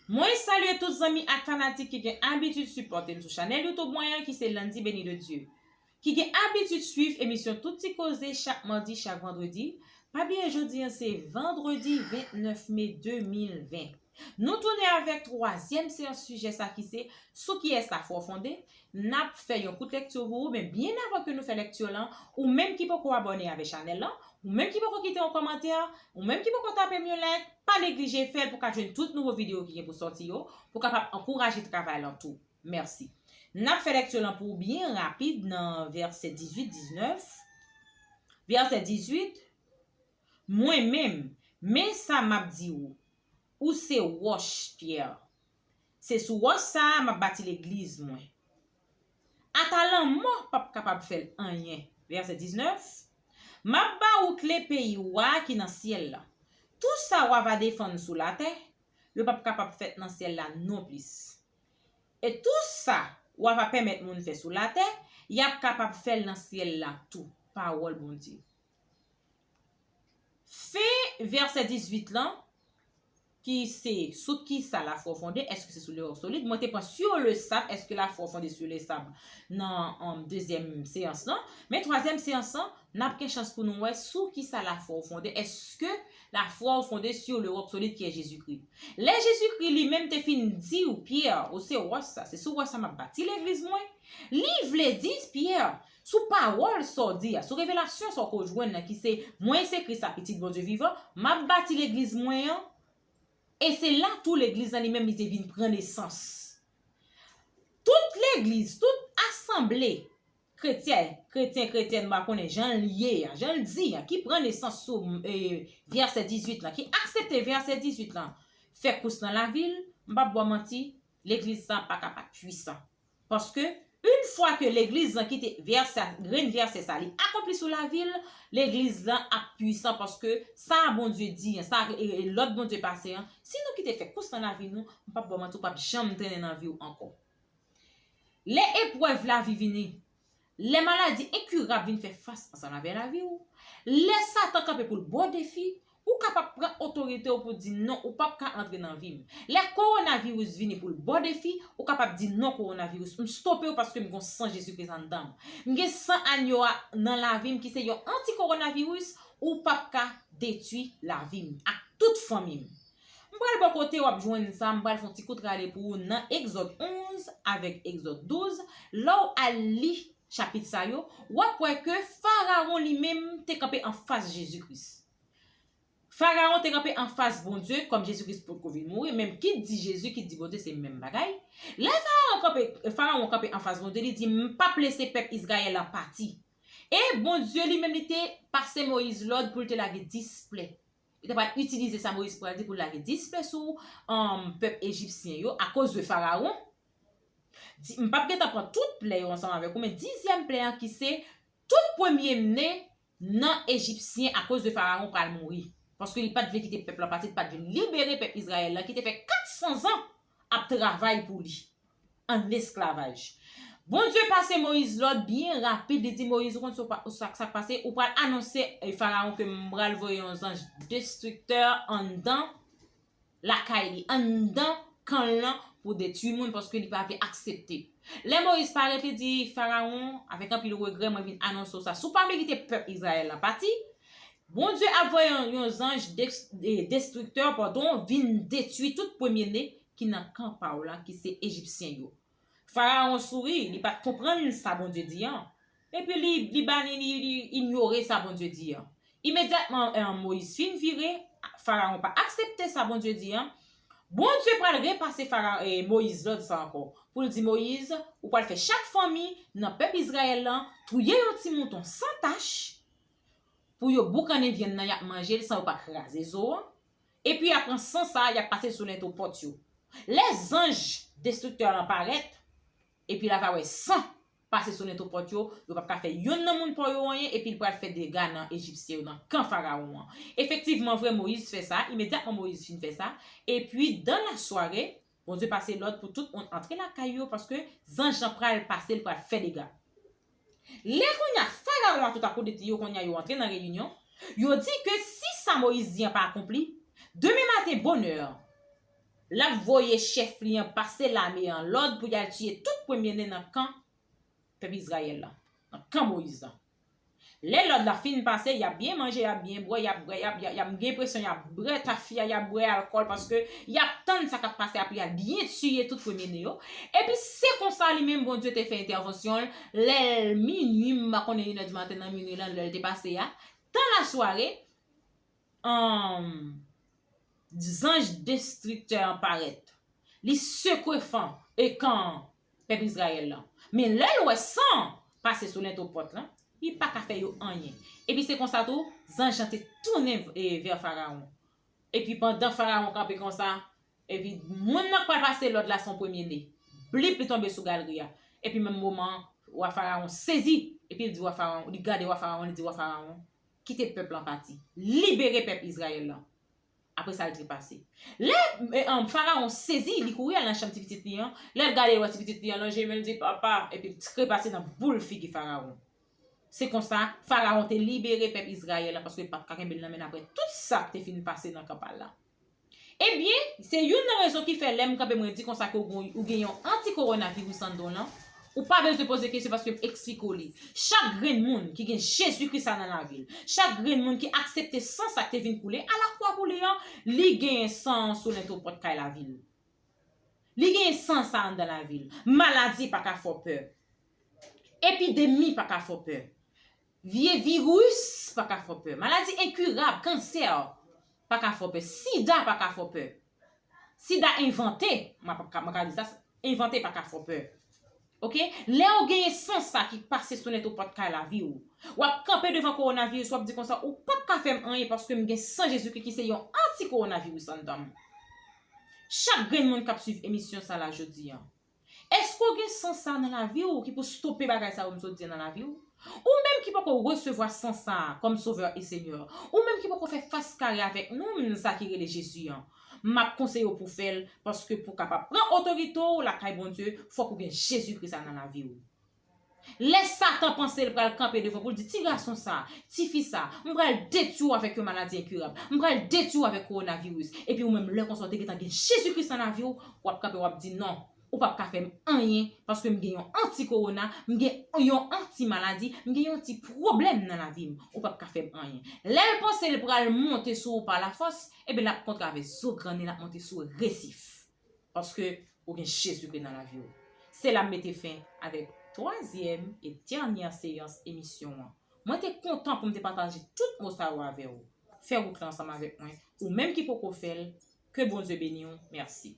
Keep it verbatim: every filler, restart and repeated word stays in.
Mwen salye tout zanmi ak fanatik ki gen abitid sipòte m sou chanèl YouTube mwen an, ki se Landy Béni de Dieu, ki gen abitid swiv emisyon Tout Ti Koze chak madi, chak vandredi. Pa bliye jodi an se vandredi vennèf me de mil ven. Nou tounen avèk twazyèm seyans sijè sa ki se sou kiyès lafwa w fonde. N ap fè yon kout lekti pou ou, men byen avan ke nou fè lekti lan, ou menm ki poko abòne avè chanèl lan, ou menm ki poko kite yon kòmantè, ou menm ki poko tape m yon like, pa neglije fè l pou w ka jwenn tout nouvo videyo ki gen pou sòti yo, pou w kapab ankouraje travay lan tou. Mèsi. N ap fè lekti lan pou ou byen rapid nan vèsè dizuit, diznèf. Vèsè dizuit, mwen menm, men sa m ap di ou, ou se wòch, Pyè. Se sou wòch sa a m ap bati legliz mwen. Ata lanmò p ap kapab fè l anyen. Vèsè diznèf, m ap ba ou kle peyi wa ki nan syèl la. Tou sa wa va defann sou latè, yo p ap kapab fèt nan syèl la nonplis. E tou sa wa va pèmèt moun fè sou latè, y ap kapab fè l nan syèl la tou. Pawòl Bondye. Fen vèsè dizuit lan, ki se sou kisa lafwa w fonde, èske se sou le roc solide? Mwen te pran sur le sable, èske lafwa w fonde sur le sable nan um, dezyèm seyans lan. Men twazyèm seyans lan, n ap gen chans pou nou wè sou kisa lafwa w fonde. Èske lafwa w fonde sur le roc solide ki è Jezikri? Lè Jezikri li menm te fin di w, Pyè, ou se wòch sa, se sou wòch sa m ap bati legliz mwen. Li vle di, Pyè, sou pawòl sa w di a, sou revelasyon sa w ko jwenn nan ki se mwen se Kris la, Pitit Bondye vivan, m ap bati legliz mwen an. E se la tou legliz lan li menm li te vin pran nesans. Tout legliz, tout asanble kretyen, kretyen, kretyèn, m pa konnen jan l ye a, jan l di a, ki pran nesans sou e, vèsè dizuit lan, ki aksepte vèsè dizuit lan, fè kous nan lavi l, m p ap ba w manti, legliz sa pa ka pa pwisan. Paske, yon fwa ke legliz lan kite vèsè, grenn vèsè sa, li akonpli sou lavi l, legliz lan ap pwisan paske sa Bondye di an, sa e, e, lòd Bondye pase an, si nou kite fè kous nan lavi nou, m p ap ba w manti, ou p ap janm trennen nan vi w ankò. Lè eprèv lavi vini, lè maladi enkirab vin fè fas ansanm avè lavi w, lè Satan kanpe pou l ba w defi, ou kapab pran otorite w pou di non, ou p ap ka antre nan vi m. Lè kowonaviris vini pou l ba w defi, ou kapab di non kowonaviris, m stope w paske m gon san Jezikri anndan m. M gen san anyo a nan lavi m ki se yon anti kowonaviris, ou p ap ka detwi lavi m ak tout fanmi m. M pral bò kote w ap jwenn sa, m pral fè yon ti kout rale pou ou nan Egzòd onz avèk Egzòd douz. Lè w al li chapit sa yo, w ap wè ke Farawon li menm te kanpe anfas Jezikri. Farawon te kanpe anfas Bondye, kòm Jezikri potko vin mouri, men ki di Jezi, ki di Bondye, se menm bagay. Lè Farawon kanpe, Farawon kanpe anfas Bondye, li di, m p ap lese pèp Izrayèl la pati. E Bondye li menm li te pase Moyiz lòd pou l te lage dis plè. Li te pral itilize sa Moyiz pral di pou l lage dis plè sou um, pèp ejipsyen yo akoz de Farawon. Di, m p ap gentan pran tout plè yo ansanm avèk ou, men dizyèm plè an ki se tout premye ne nan ejipsyen akoz de Farawon pral mouri. Paske li pa t vle kite pèp la pati, li pa t vle libere pèp Izrayèl la ki te fè kat san zan ap travay pou li an esklavaj. Bondye pase Moyiz lòd byen rapid, li di Moyiz, ou konn sa k pase, ou pral anonse Farawon ke m pral voye yon zanj destriktè anndan lakay li, anndan kan l lan pou detwi moun paske li pa vle aksepte. Lè Moyiz parèt, li di Farawon, avèk anpil regrè, mwen vin anonse w sa. Si w pa vle kite pèp Izrayèl lan pati, Bondye ap voye yon, yon zanj destriktè, padon, vin detwi tout premye ne ki nan kan pa w la, ki se Ejipsyen yo. Farawon souri, li pa t konprann sa Bondye di an. Epi li, li bani, li, li inyore sa Bondye di an. Imedyatman, eh, Moyiz fin vire, Farawon pa aksepte sa Bondye di an. Bondye pral repase Fara, eh, Moyiz lòd sa ankò. Pou l di Moyiz, ou pral fè chak fanmi nan pèp Izrayèl lan touye yon ti mouton san tach, pou yo boukannen vyann nan, y ap manje l san yo pa kraze zo an. Epi y ap pran san sa a, y ap pase l sou lento pòt yo. Lè zanj destriktè lan parèt, epi l ava wè san pase sou lento pòt yo, yo p ap ka fè yonn nan moun pa w yo anyen, epi l pral fè dega nan Ejipsyen yo, nan kan Farawon an. Efektivman vre, Moyiz fè sa, imedyatman Moyiz fin fè sa, epi dan lasware, Bondye pase lòd pou tout moun antre lakay yo, paske zanj lan pral pase, l pral fè dega. Lè kounye a Farawon ak tout akolit li yo kounye a yo antre nan reyinyon, yo di ke si sa Moyiz di an pa akonpli, demen maten bonè, L ap voye chèf li an pase lame an lòd pou y al tiye tout premyene nan kan pèp Izrayèl la, nan kan Moyiz la. Lè lòd la fin pase, y ap byen manje, y ap byen bwè, y ap bwè, y ap, y ap, y ap gen enpresyon y ap bwè tafya, y ap bwè alkòl, paske y ap tann sa k ap pase apre, y al byen tiye tout premyene yo. Epi se konsa li menm Bondye te fè entèvansyon l, lè l minwi, m pa konnen inè di maten nan minwi lan, lè l te pase a, tan lasware, zanj destriktè an parèt. Li sekwe fan e kan pèp Izrayèl lan. Men lè l wè san pase sou lento pòt lan, li pa ka fè yo anyen. Epi se konsa tou, zanj lan te tounen vè Farawon. Epi pandan Farawon kanpe konsa, epi moun nan k pral pase lòd la se yon premyene. Blip, li tonbe sou galri a. Epi menm moman an, wa Farawon sezi. Epi l di wa Farawon, li gade wa Farawon, li di wa Farawon, kite pèp lan pati. Libere pèp Izrayèl lan. Apre sa, l trepase. Lè e, an, Farawon sezi, li kouri al nan chanm ti pitit li an. Lè l gade, l wè ti pitit li an lonje men, l di, papa, epi l trepase nan boul figi Farawon. Se konsa, Farawon te libere pèp Izrayèl lan, paske l pa t ka kenbe l nan men l apre tout sa k te fin pase nan kan pa l la. Ebyen, se youn nan rezon ki fè lè m kanpe mwen di konsa ke ou gen, ou gen yon anti-kowonaviris anndan w lan, ou pa bezwen poze kesyon paske m eksplike w li. Chak grenn moun ki gen Jezi Kris la nan lavi l, chak grenn moun ki aksepte san sa k te vin koule alakwa pou li an, li genyen san an sou lento pòt kay lavi l. Li genyen san sa anndan lavi l. Maladi pa ka fè w pè. Epidemi pa ka fè w pè. Vye viris pa ka fè w pè. Maladi enkirab, kansè, pa ka fè w pè. Sida pa ka fè w pè. Sida envante, m ap ka, m ka di sa, envante pa ka fè w pè. Oke? Lè w genyen san sa ki pase sou lento pòt kay lavi w, w ap kanpe devan kowonaviris, w ap di konsa, ou p ap ka fè m anyen paske m gen san Jezikri ki se yon anti-kowonaviris anndan m. Chak grenn moun k ap swiv emisyon sa la jodi a, èske w gen san sa nan lavi w ki pou stope bagay sa yo m sot di a nan lavi w? Ou menm ki poko resevwa san sa a kòm Sovè e Senyè, ou menm ki poko fè fas kare avèk nonm sa ki rele Jezi an, m ap konseye w pou w fè l, paske pou w kapab pran otorite w lakay Bondye, fòk ou gen Jezi Kris la nan lavi w. Lè Satan panse l pral kanpe devan pou l di, ti gason sa, ti fi sa, m pral detwi w avèk yon maladi enkirab, m pral detwi w avèk kowonaviris, epi ou menm lè konsa w te gentan gen Jezi Kris nan lavi w, w ap kanpe, w ap di, non, ou p ap ka fè m anyen, paske m gen yon anti-kowona, m gen yon anti-maladi, m gen yon ti pwoblèm nan lavi m. Ou p ap ka fè m anyen. Lè l panse l pral monte sou ou pa lafòs, ebyen l ap kontre avèk zo grannen, l ap monte sou resif. Paske ou gen Jezikri nan lavi w. Se la m mete fen avèk twazyèm e dènyè seyans emisyon an. Mwen te kontan pou m te pataje tout mo sa yo avè w. Fè wout la ansanm avèk mwen. Ou menm ki poko fè l, ke Bondye beni w. Mèsi.